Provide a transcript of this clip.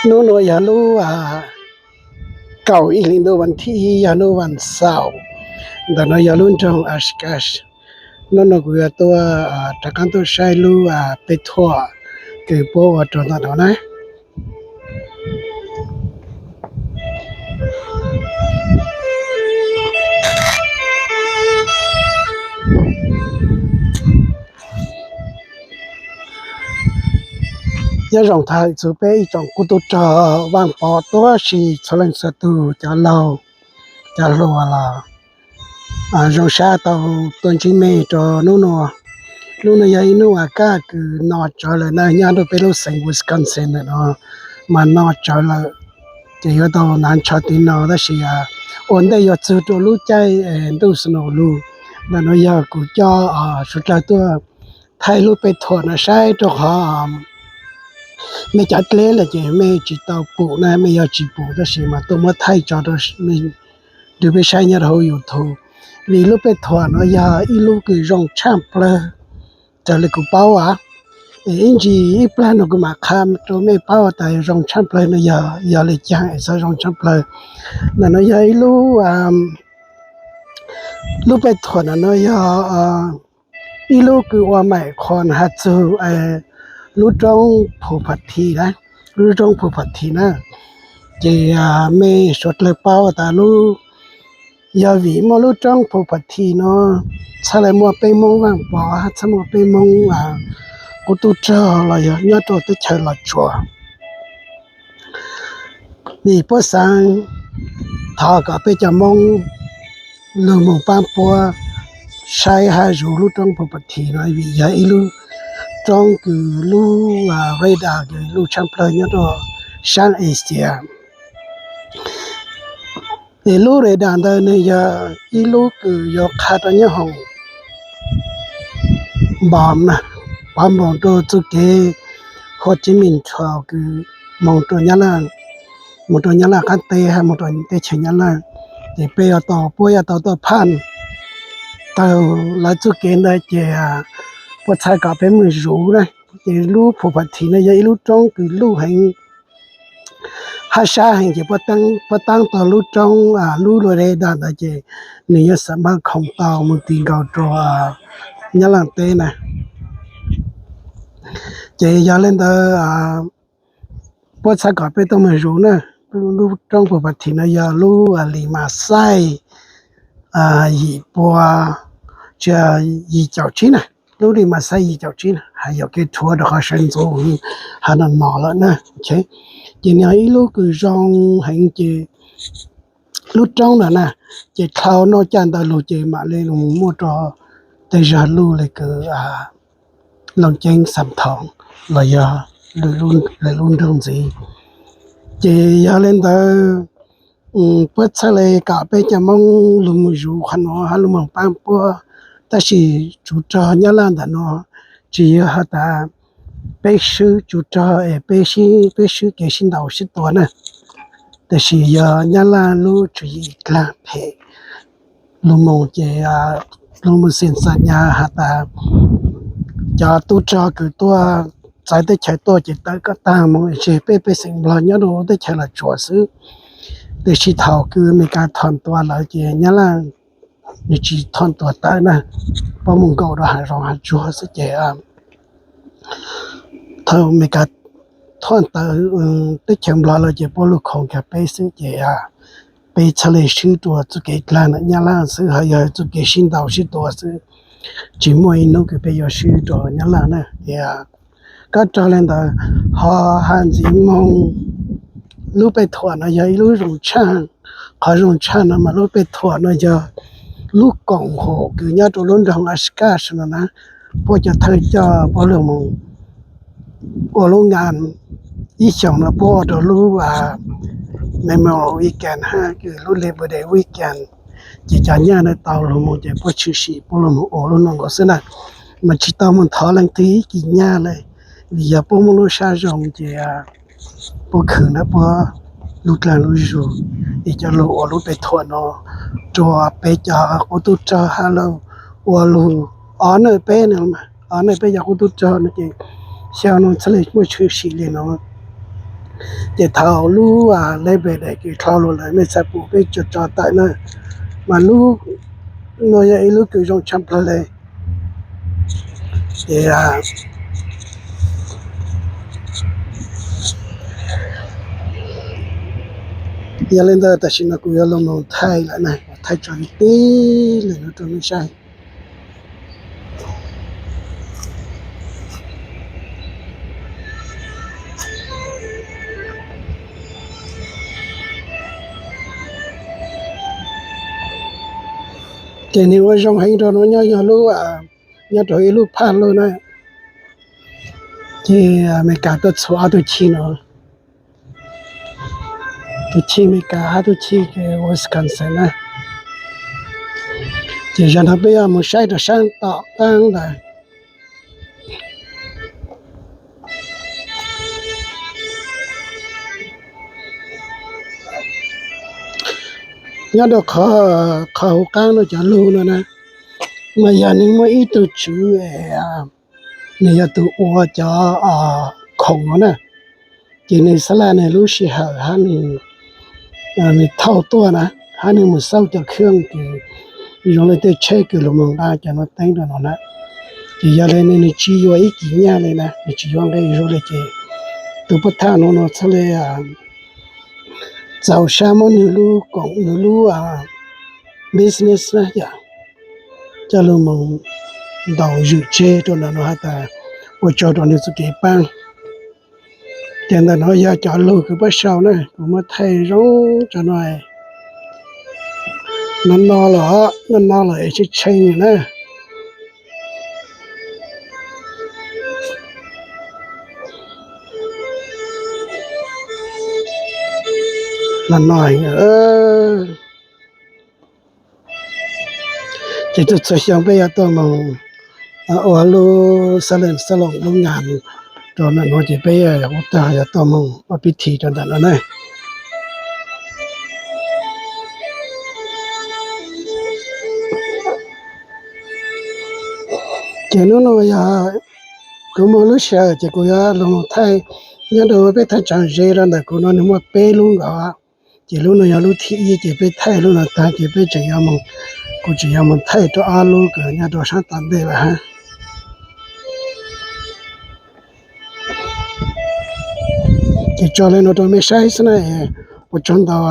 Hnub no yog lub kaum ib hlis ntuj vas thib ib, yog hnub vas xaum. Ntawm no yog lub nroog Oshkosh. Hnub no kuv yuav tuaj rov qab tuaj saib lub peb thuam kws puab ua rau ntawm no na. Nyob zoo tag txug peb ib tsoom kuv tub rog Vaaj Pov tuab si txhua leej txhua tug, cov laug cov hluas los zoo sab tau tuaj ntsib mej rua hnub no. Hnub no yog ib hnub uas kaj kws no tsawv lawm na, nyob rua peb lub xeev Wisconsin ntawm no mas no tsawv lawm, ces yuav tau hnav ntsho tiv no tab sis ua ntej yuav txug rua lub caij ntuj snow lug. Ntawm no yog kuv coj suav dlawg tuaj thaij lub peb thuam no saib rua qhov mej cov dleb lawm ces mej tsis tau pum na, mej yog tsis pum tab sis mas tuaj muab thaij tso rua peb saib nyob rua hauv YouTube. Vim lub peb thuam no yog ib lub kws zoo tshaj plawg raws le kuv paub a. Ib ntsis ib plag no kuv mam qha rua mej paub tas zoo tshaj plawg no yog, yog le caag es txhaj zoo tshaj plawg. Ntawm no yog ib lub, lub peb thuam no yog ib lub kws ua maim qhuas has txug lub roob Phu Pha Thi na, lub roob Phu Pha Thi na. Ces mej suav dlawg paub tas lub, yog vim muaj lub roob Phu Pha Thi no txhaj le muaj peb Moob Vaaj Pov, txhaj muaj peb Moob qub tub rog los yog nyob rua teb chaws Los Tsuas. Vim puab xaav thov kom peb cov Moob lug moog paab puab saib hab zuv lub roob Phu Pha Thi no, vim yog ib lub roob kws lub radar kws luj tshaj plawg nyob rua saab Asia. Es lub radar ntawd nwg yog ib lub kws yuav qha rua nyob hoom npom na, pov npoos rua txuj kev Ho Chi Minh Trail kws moog rua Nyab Laj, moog rua Nyab Laj qaab teb hab moog rua teb chaws Nyab Laj. Ces peb yuav tau, puab yuav tau tuaj phaj tawg lawv txuj kev ntawd ces puab txhaj kom peb moog zuv na. Ces lub Phu Pha Thi no yog ib lub roob kws luj heev hab sab heev ces puab taab tau lub roob, lub radar ntawd ces nwg yuav xaav maj khoom tau moog tig nkaus rua Nyab Laj teb na. Ces yog le ntawd puab txhaj kom peb tuaj moog zuv na. Lub roob Phu Pha Thi no yog lub Li Ma Xaij yim pua, tsis, yim caum tsib na. Lub Li Ma Xaij yim caum tsib na, has yuam kev rhuav rua qhov sawv ntxuv has no no lawm na. Ces nwg yog ib lub kws zoo heev ces lub roob ntawd na, ces dlhau noj caj ntawd lug ces mam le lug muaj rua tej zag luj le kws Looj Ceeb, Xam Thoom los yog lwm lub nroog ntxiv. Ces yog le ntawd puab txhaj le kom peb cov Moob lug moog zuv qhov no hab lug moog paab puab. Tab sis tsuv rog Nyab Laj ntawm no tsis yog has tas peb swb tsuv rog es peb, peb swb kev sib ntaus sib tua na. Tab sis yog Nyab Laj lub tswv yim dlaag phem lug moog ces lug moog xeem xam nyas has tas cov tub rog kws tuaj txawv teb chaws tuaj ces tawm kom taag moog tseg peb pej xeem Nplog nyob rua teb chaws Los Tsuas xwb. Tab sis thaum kws Amelikas thom tua lawm ces Nyab Laj nwg tsis thom tua tawm na, puab moog nkaum rua hav zoov hav tsuag xwb ces thaum Amelikas thom tawm teb chaws Nplog lawm ces puab lug khoom kag peb xwb ces peb txhaj le swb rua txuj kev dlaag ntawm Nyab Laj xwb, ho yog txuj kev sib ntaus sib tua xwb, tsis muaj ib hnub kws peb yuav swb rua Nyab Laj na. Ces kab raug le ntawd, ho has ntxiv moog, lub pej thuam no yog ib lub zoo tshaj. Qhov zoo tshaj no mas lub pej thuam no yog lub koom haum kws nyob rua lub nroog Oshkosh no na, puab cov thawj coj puab lug moog ua lub ngaa ib xyoos no puab ua rua lub Memorial Weekend hab kws lub Labor Day Weekend, ces cov nyaj no tau lug moog ces puab tshwm sim puab lug moog ua lub no nkaus xwb na. Mas tsis tau moog thov leej twg ib kis nyaj le, vim yog puab muaj lub sab zoo ces puab khwv ntawm puab lub dlaag lub zug, es coj lug ua lub pej thuam no rua peb cov qub tub rog hab lug ua lug ob neej peb no, ob neej peb cov qub tub rog no ces xyoo no txhaj le muaj tshwm sim le no. Ces thaum lub Labor Day kws dhau los lawm nej txhaj pum peb tso tso tawm na, mas lub no yog ib lub kws zoo tshaj plawg le. Ces yog li ntawd tam sim no kuv yuav los mus thaij lawm na, thaij tso tib leeg no rau nej saib. Ces nws ua zoo heev rau no nyob yog lub, nyob rau ib lub park lawm na. Ces Amelikas tuaj txhua ob tug chij no, tug chij Amelikas hab tug chij Wisconsin na. Ces zaum no peb yuav mus saib rau sab tom qab ntawd. Nyob rau qhov hauv qab no cov lug no na, mas yog nws muaj ib tug tswv, nws yog tus ua cov khoom no na, ces nws xab laj nws lub sij hawm hab nws thauj tuaj na, hab nws mus xauj cov khab kws zoo li tej tsheb kws lug moog nqa cov no teeb rau no na. Ces yog li nws tsis yuav ib kis nyaj li na, nws tsis yuav nqe zoo li ces tus pov thawj no no txhaj li txaus sab muab nws lub koom nws lub business na yom, coj lug moog ntaus zwm tseg rau ntawm no has tas ua tsaug rau nws txuj kev paab. Ces ntawm no yog cov lug kws puab sau na, kuv muab thaij zoo tso no, no no los, no no los es tshee tshee na. No no, ces txhua txhua xyoo peb yuav tuaj moog ua lub xab lees xab loos lub nyam rau ntawm no ces peb yuav ua tag yuav tuaj moog ua pib thi rau ntawm no na. Ces hnub no yog kuv muaj lub sij hawm ces kuv yuav lug moog thaij nyob rau peb thaj tsam ze rau ntawm kuv no nws muaj peb lub nkaus. Ces lub no yog lub thib ib ces peb thaij lub no tag ces peb tseem yuav moog, kuv tseem yuav moog thaij rau ob lub kws nyob rau sab tom ntej lawm hab. Ces tso li no rau mej saib xwb na, ua tsaug ntau.